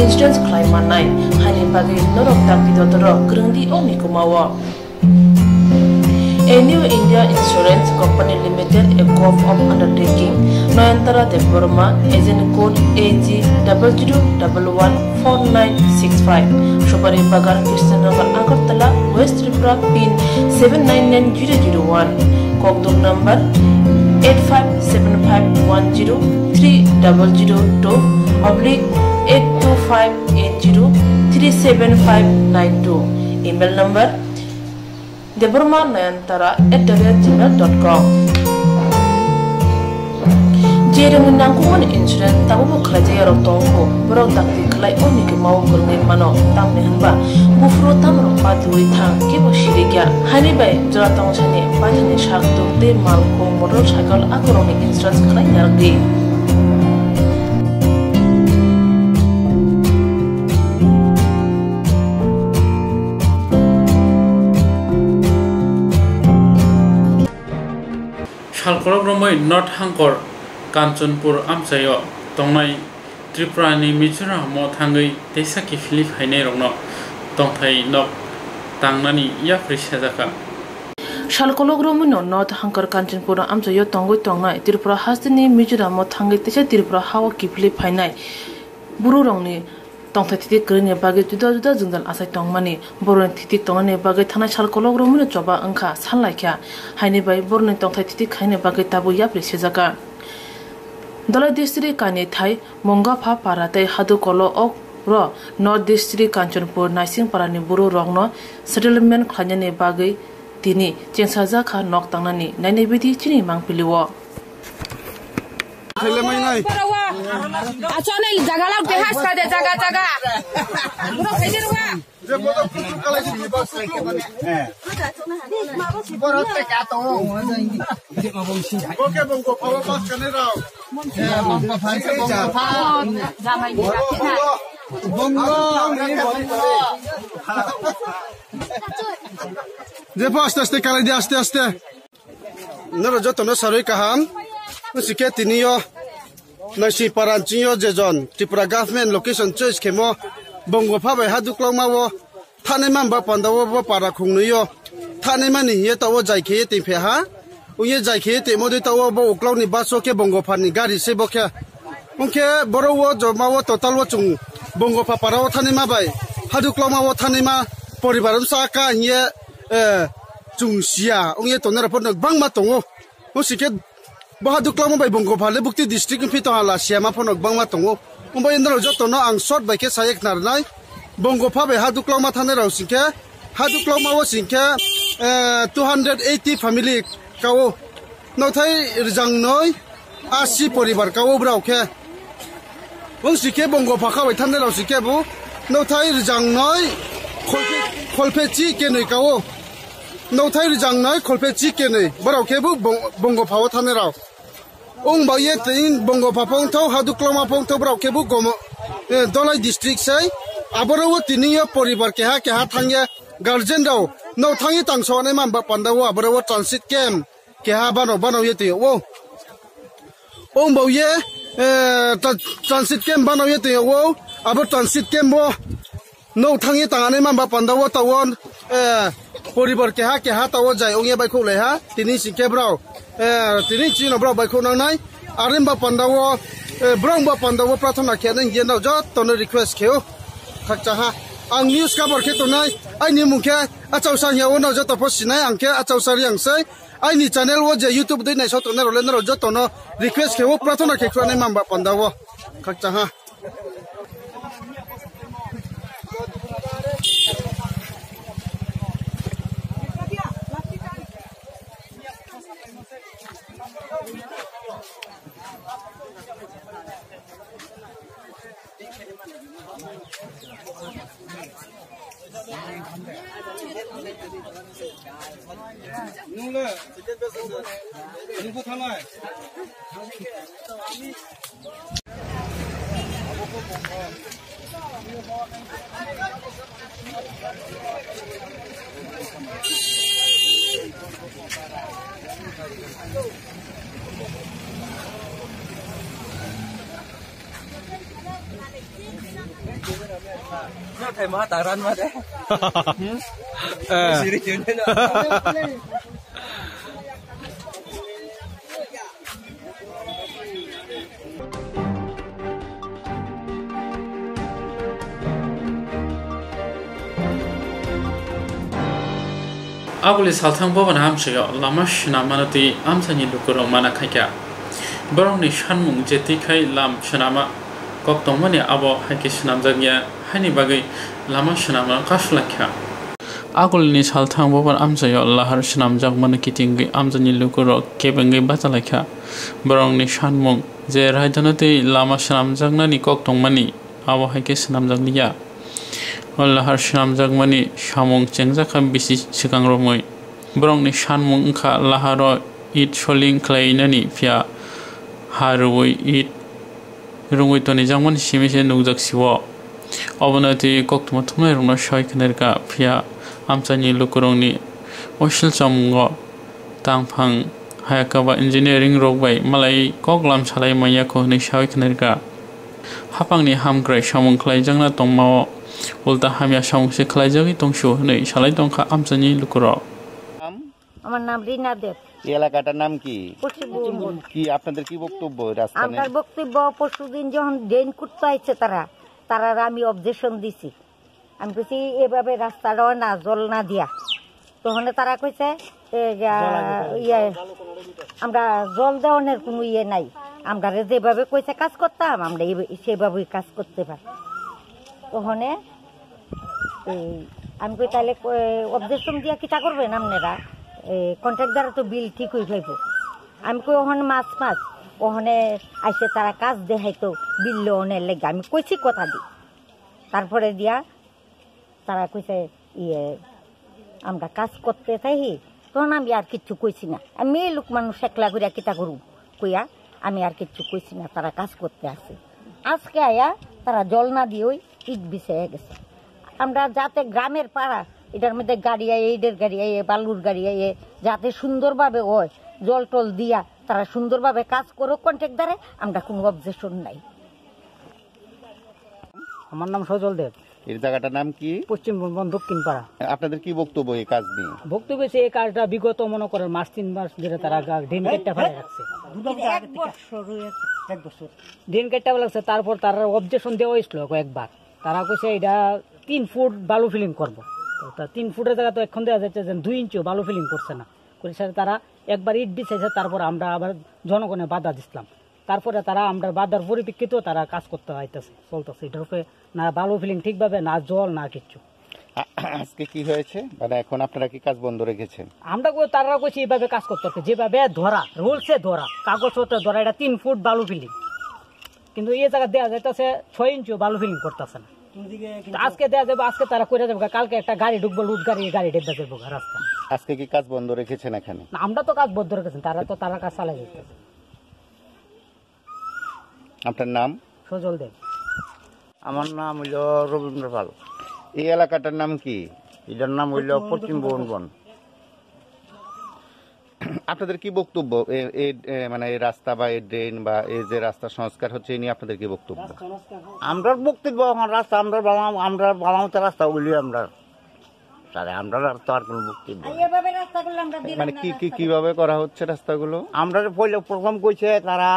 insurance khlai mannai. Haini bagwi norok dakti dotoro kwrwng di o ni kwmao. A New India Insurance Company Limited, a Govt of Undertaking, Nayantara Debbarma, agent code A G double zero double one four nine six five, Subari Bagan, Krishnanagar, Agartala, West Tripura, pin seven nine nine zero zero one, kokduk number eight five seven five one zero three double zero two oblique eight two five eight zero three seven five nine two, email number Debbarma Nayantara at the rate gmail dot com. Je rwngni nangkukmani insurance tabukbo khlaijak yarok tongo, borok dakti Tei o ni kwmao kwrwngwi mano, tamni hwnba buphuru tamrok patiwi thang, kebo sirikya. Haini bai jora tongthani baithani sak tuk tei mal khung motor cycle akorokni insurance khlai narwkdi. Salkolok romwi North Hangkor Kanchanpur amchaio tongnai Tripurani Mizoramo thangwi teisa kiphilwi phainairokno tongthai nok tangnani yapri sejakha. Salkolok romwino North Hangkor Kanchanpur amchaio tongwi tongnai Tripura hasteni Mizoramo thangwi teisa Tripura hao kiphilwi phainai bororokni tongthai thiti kwrwini bagwi juda juda jwngjal achai tongmani. Borokni thiti tongnani bagwi thanai salkolok romwino choba wngkha sanlaikha. Haini bai borokni tongthai thiti khaini bagwi tabuk yapri sejakha. Dhalai district kainwi thai Mongapha para tei Hadukolo o ro North district Kanchanpur Naisingparani bororokno settlement khlainani bagwi tini chengsajakha nok tangnani nainai bidi chini mangpilio. Khaile mai nai. Acho nai jaga lau te has ka de jaga jaga. Bro khaide ruwa. Je bodo kutu kalai di bas. Boro te ka to. Oke, bongko phawa bas kane rao. Jamai ni. Bongo. Je po aste aste kalai di, aste aste. Noro jotono sarui kaham. Usike tiniyo Naisingpara nchingyo je jon Tripura government location choice khemo Bongopha bai ha duklokma o thanai mamba panda o bo para khungnwi o thanai mani hiye ta o jai kheye tei phe ha. Uye jai kheye tei modui ta o bo uklokni bus o khe Bongopha ni gari se bo khe. Ungkhe boro o joma o total o chwng Bongopha para o thanai ma bai ha duklokma o thanai ma poribar wngsa ka hiye, eh, chwng siya wngye tongnai rok phano kwbangma tongo. Usike bo ha duklokma bai Bongopha le bukti district ni phi tong hala siyama phano kwbangma tongo. Umbai norok jotono ang short bai khe saye khna rwnai. Bongopha bai ha duklokma thanai rok singkhe, ha duklokma o singkhe, eh, two hundred eighty family kao. Nothai rwjang noi asi poribar kao brao khe. Wng si khe Bongopha kha bai thanai rok si khe bo nothai rwjang noi kholphe, kholphe chi kenoi kao. Nothai rwjang noi kholphe chi kenoi borok khe bo Bong-, Bongopha o thanai rok. Wng bai ye tini Bongopha phongthok, ha duklokma phongthok borok khe bo gomo, eh, Dhalai district sei. Aboro o tini yo poribar keha keha thang ye guardian rok no thang ye tang so nai man ba panda o aboro o transit camp keha bano bano ye twi o. Wng bau ye, eh, tra-, transit camp bano ye twi o. Abo transit camp bo no thang ye tang nai man ba panda o ta o, eh, poribar keha keha ta o jai ong ye bai khok lai ha. Tini si khe brao, eh, tini chino brao bai khok nang nai. Are ba panda o, eh, brao ba panda o prathana khe nang ye no joto no request khe o. Khakcha ha. Ang news cover khe tongnai. Aini mung khe achau sang ya o no joto pho sinai ang khe achau sari ang sei. Aini channel o je YouTube dei naisok tongnai rok le norok jotono request khe o, prathana khe khwlai nai man ba panda o. Khakcha ha. Thai ma ta ran ma de. Eh. Siri kyun de na. Aboni salthang bobani amchaio lama swnam mano twi amchaini lukurok mana khaikha. Borokni sanmung je twi khai lam swnama kok tongmani abo hai khe swnamjak ya, haini bagwi lama swnamno kasu lai kha. Agulini salthang bobani amchaio lahar swnamjakmani kitingwi amchaini lukurok kebengwi bacha lai kha. Borokni sanmung je raidano tei lama swnamjaknani kok tongmani abo hai khe swnamjakliya. O lahar swnamjakmani samung chengjakha bisi swkang romwi. Borokni sanmung wngkha laharo it soling khlainani phiya ha rwui it rwngwi tonijakmani simi se nukjak sio. Obono twi koktwma thumnairokno soi khwnarwkha, phiya amchaini lukurokni uaisle chomungo tangphang hayakha ba engineering rok bai malai kok lam salai manya kho hwnwi saui khwnarwkha. Haphangni hamkrai samung khlaijakna tongmao ulta hamya samung se khlaijagwi tongsio hwnwi salai tongkha amchaini lukurok. নাম? আমার নাম রিনা দেব। এই এলাকাটার নাম কি? পশ্চিম বঙ্গ। কি আপনাদের কি বক্তব্য এই রাস্তা নিয়ে? আমার বক্তব্য, পরশুদিন যখন ড্রেন করতে আইছে তারা, তারার আমি অবজেকশন দিছি। আমি কইছি, "এভাবে রাস্তাটা না, জল না দিয়া।" তখন তারা কইছে, "এ, যা, ইয়ে, আমরা জল দেওয়ানোর কোনো ইয়ে নাই। আমরা যেভাবে কইছে কাজ করতাম, আমরা এই, সেভাবেই কাজ করতে পারি।" তখন এই, আমি কই, "তাহলে ক-, অবজেকশন দিয়া কিতা করবেন আপনারা? এ, কন্ট্রাক্টর তো বিল ঠিক হয়ে যাইব।" আমি কই, "ওখানে মাছ মাছ, ওখানে আইসে তারা কাজ দেখাইতো বিল লোনের লেগে।" আমি কইছি কথা দি। তারপরে দিয়া তারা কইছে, "ইয়ে, আমরা কাজ করতে চাই।" তখন আমি আর কিচ্ছু কইছি না। আমি মেয়ে লোক মানুষ, একলা করিয়া কিতা করু কইয়া আমি আর কিচ্ছু কইছি না। তারা কাজ করতে আসে, আজকে আয়া তারা জল না দিয়ে ওই ইট বিছাইয়া গেছে। আমরা যাতে গ্রামের পাড়া, এটার মধ্যে গাড়ি আইয়ে, ইটের গাড়ি আইয়ে, বালুর গাড়ি আইয়ে, যাতে সুন্দরভাবে হয়, জল টল দিয়া তারা সুন্দরভাবে কাজ করুক কন্ট্রাক্টরে, আমরা কোনো অবজেকশন নাই। আমার নাম সজল দেব। এই জায়গাটার নাম কি? পশ্চিম বর্ধমান দক্ষিণ পাড়া। আপনাদের কি বক্তব্য এই কাজ নিয়ে? বক্তব্য হচ্ছে এই কাজটা বিগত মনে করেন মাস তিন মাস ধরে তারা গা-, ড্রেন কেটটা ফেলে রাখছে। এক বছর হয়ে গেছে। এক বছর। ড্রেন কেটটা ফেলে রাখছে, তারপর তারা অবজেকশন দেওয়া হয়েছিল কয়েকবার। তারা কইছে এটা তিন ফুট বালু ফিলিং করবো। তো তা তিন ফুটের জায়গা তো এখন দেখা যাচ্ছে যে দুই ইঞ্চিও বালু ফিলিং করছে না। করে সেটা তারা একবার ইট বিছাইছে, তারপর আমরা আবার জনগণে বাধা দিছিলাম। তারপরে তারা আমরা বাধার পরিপ্রেক্ষিতে তারা কাজ করতে আইতেছে, চলতেছে। এটার উপরে না বালু ফিলিং ঠিকভাবে, না জল, না কিচ্ছু। আ-, আজকে কি হয়েছে? মানে, এখন আপনারা কি কাজ বন্ধ রেখেছেন? আমরা কই, তারা কইছে এইভাবে কাজ করতে হবে, যেভাবে ধরা, রুলসে ধরা, কাগজপত্রে ধরা, এটা তিন ফুট বালু ফিলিং, কিন্তু এই জায়গা দেওয়া যাইতেছে ছয় ইঞ্চিও বালু ফিলিং করতেছে না। তো আজকে দেওয়া যাবে, আজকে তারা করে যাবে, কালকে একটা গাড়ি ঢুকবো, লুট গাড়ি, এই গাড়ি ডেবে যাবো রাস্তা। আজকে কি কাজ বন্ধ রেখেছেন এখানে? না, আমরা তো কাজ বন্ধ রেখেছি, তারা তো তারা কাজ চালাই যাইতেছে। আপনার নাম? সজল দেব। আমার নাম হইল রবীন্দ্র পাল। এই এলাকাটার নাম কি? এটার নাম হইল পশ্চিম পশ্চিম ভবন বন। আপনাদের কি বক্তব্য? এ, এ, এ, মানে, এই রাস্তা বা এই ড্রেন বা এই যে রাস্তা সংস্কার হচ্ছে, এই নিয়ে আপনাদের কি বক্তব্য? আমরার বক্তব্য, আমার রাস্তা আমরা বানাম, আমরা বানামতে রাস্তা বলি আমরা। তাহলে আমরা আর তো আর কোনো বক্তব্য আর নেই। এভাবে রাস্তাগুলো আমরা দিলাম মানে না, কি, কি, রাস্তাগুলো। কিভাবে করা হচ্ছে রাস্তাগুলো? আমরা যে পয়লা প্রথম কইছে তারা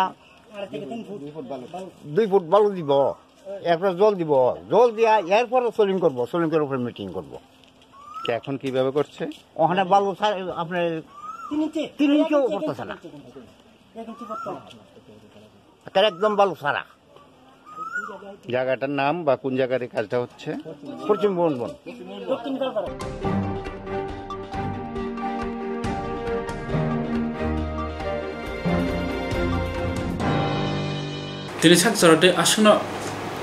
আড়াই থেকে তিন ফুট। দুই ফুট বালু দিব, এরপর জল দিব, জল দিয়া এরপরে সলিং করব, সলিং করে উপরে মিটিং করব। তো এখন কিভাবে করছে? ওখানে বালু ছাড়া আপনার তিন ইঞ্চি। তিন ইঞ্চিও এক ইঞ্চি করতেছে না। এক ইঞ্চি করতে হবে। তাহলে একদম বালু ছাড়া। জায়গাটার নাম বা কোন জায়গার এই কাজটা হচ্ছে? পশ্চিম ভবন বন। দক্ষিণ কালপাড়া। Tini sak chwraitwi aswkno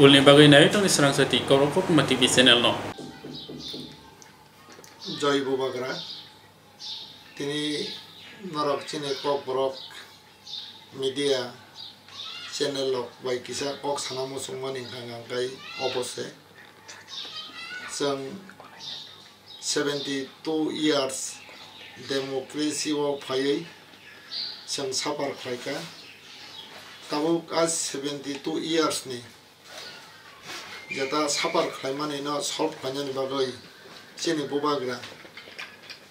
ulni bagwi naiwi tongdi swrang sati Kokborok Kokma T V channel no. Joi Bubagra, tini norok chini Kokborok media channel rok bai kisa kok sana muchungmani hwnka hwnka khe obo se. Chwng seventy two years democracy o phaiwi chwng suffer khlaikha. Tabuk a seventy two years ni jeta suffer khlaimani no solve khlainani bagwi chini bubagra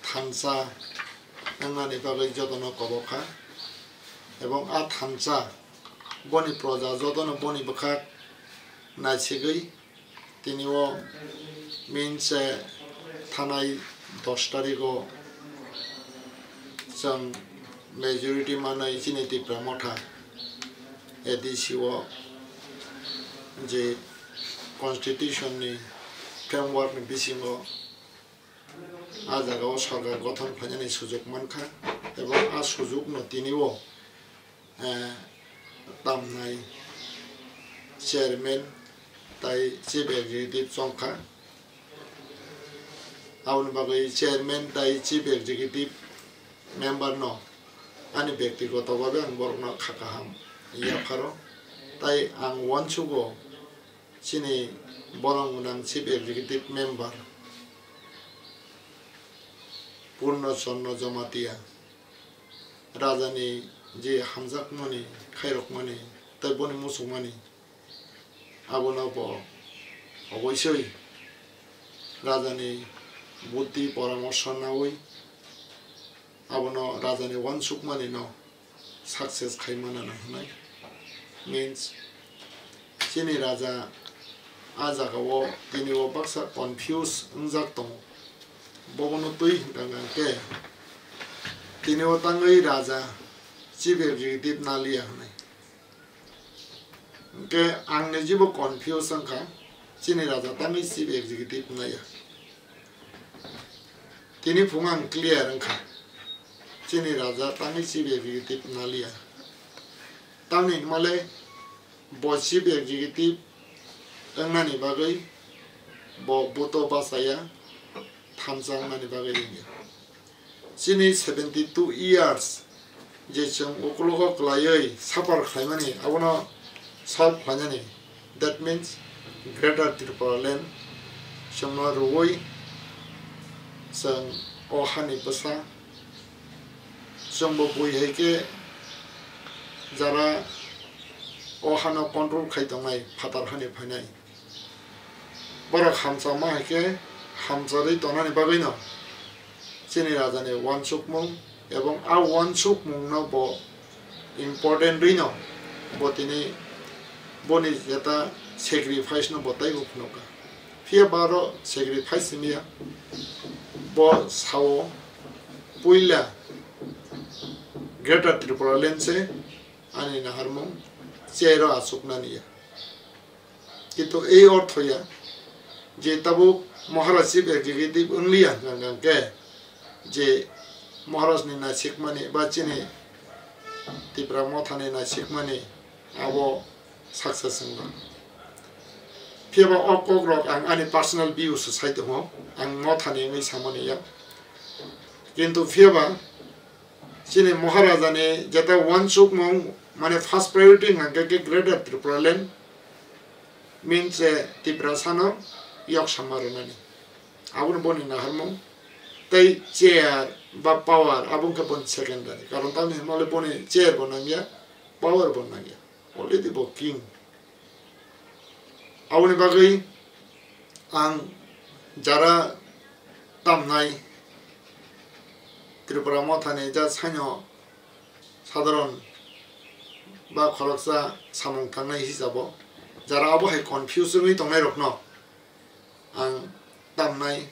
thansa wngnani bagwi jotono kobokha, ebong a thansa boni proja jotono boni bwkhak naisigwi tini o minse thanai dos tarigo chwng majority manwi chini Tipra Motha A D C o je constitution ni framework ni bisingo a jaga o sorkar gothon khlainani sujuk mankha, ebong a sujuk no tini o, eh, tamnai chairman tai Chief Executive chongkha. Aboni bagwi Chairman tai Chief Executive Member no ani byaktigoto bhabe ang borokno kha kaham yapharo. Tai ang uansugo chini borok gwnang Chief Executive Member Purno Chondro Jamatia, Rajani je hamjakmani, khairokmani, tai boni muchungmani, abono bo oboisoi Rajani buddhi poramorsho naui, abono Rajani uansukmani no success khai manana hwnwi. Means, chini raja a jagao tini o baksa confuse wngjak tongo. Bobono twi hwnkha hwnkhe tini o tangwi raja chief executive naliya hwnwi. Hwnkhe ang nijibo confuse wngkha, chini raja tangwi chief executive naiya. Tini phung ang clear wngkha, chini raja tangwi chief executive naliya. Tamni hwnmale bo chief executive wngnani bagwi bo buto bachaya, thamsa wngnani bagwi wngya. Chini seventy two years je chwng ukologo kwlaiwi suffer khlaimani, abono solve khlainani, that means Greater Tripura Land chwngno rwui chwng o hani bwsa, chwngbo bui hai khe jara o hano control khai tongnai phatar hani phainai. Borok hamchama hai khe hamcharwi tongnani bagwino chini rajani uansukmung, ebong a uansukmungno bo important rwino bo tini boni jeta sacrifice no bo taibo phunukha. Phiya ba aro sacrifice hwnliya, bo sao puila Greater Tripura Land se ani naharmung chair o achuknani ya. Kintu ei ortho ya je tabuk Maharaj Chief Executive wngliya hwnkha hwnkhe je Maharaj ni naisikmani ba chini Tipra Motha ni naisikmani abo success wngba. Phiya ba o kok rok ang ani personal view se sai tongo, ang Motha ni wngwi samani ya. Kintu phiya ba chini Maharaja ni jeta uansukmung, mane first priority hwnkha khe Greater Tripura Land means, eh, Tiprasa no yok sama rwnani. Aboni boni naharmung tei chair ba power abo wngkha boni secondary. Karon tamni hwnmale boni chair bo nangya, power bo nangya. Already bo king. Aboni bagwi ang jara tamnai Tripura Mothani ja saino sadharon ba khoroksa samung tangnai hisabo jara abo hai confuse wngwi tongnai rokno ang tamnai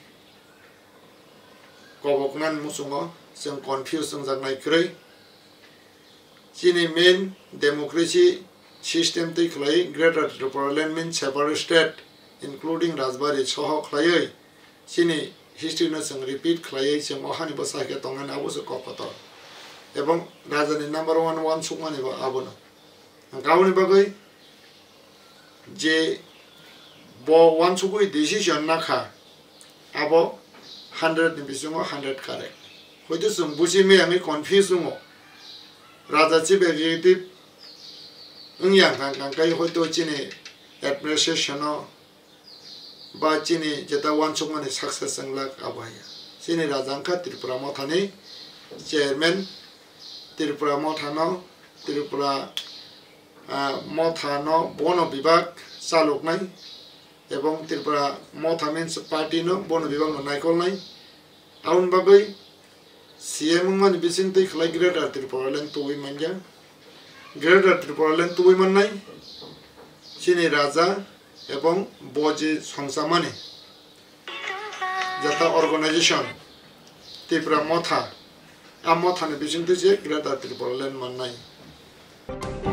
koboknani muchungo chwng confuse wngjaknai kwrwi. Chini main democracy system twi khlai Greater Tripura Land means separate state including Rajbari soho khlaiwi chini history no chwng repeat khlaiwi chwng o hani bwsa khe tongnani abo se kok kotor. Ebong raja ni number one uansukmani bo abono. Aboni bagwi je bo uansugwi decision nakha, abo hundred ni bisingo hundred correct. Hoito chwng buji maya wngwi confuse wngo. Raja chief executive wngya hwnkha hwnkha khe hoito chini administration o ba chini jeta uansukmani success wnglak abo hai. Chini raja wngkha Tripura Mothani chairman, Tripura Mothano, Tripura, ah, Mothano bono bibak chaloknai, ebong Tripura Motha means party no bono bibak no naikolnai. Aboni bagwi C M wngmani bisingtwi khlai Greater Tripura Land tubui manya. Greater Tripura Land tubui mannai chini raja ebong bo je songchamani jata organization Tipra Motha, a Mothani bisingtwi je Greater Tripura Land mannai.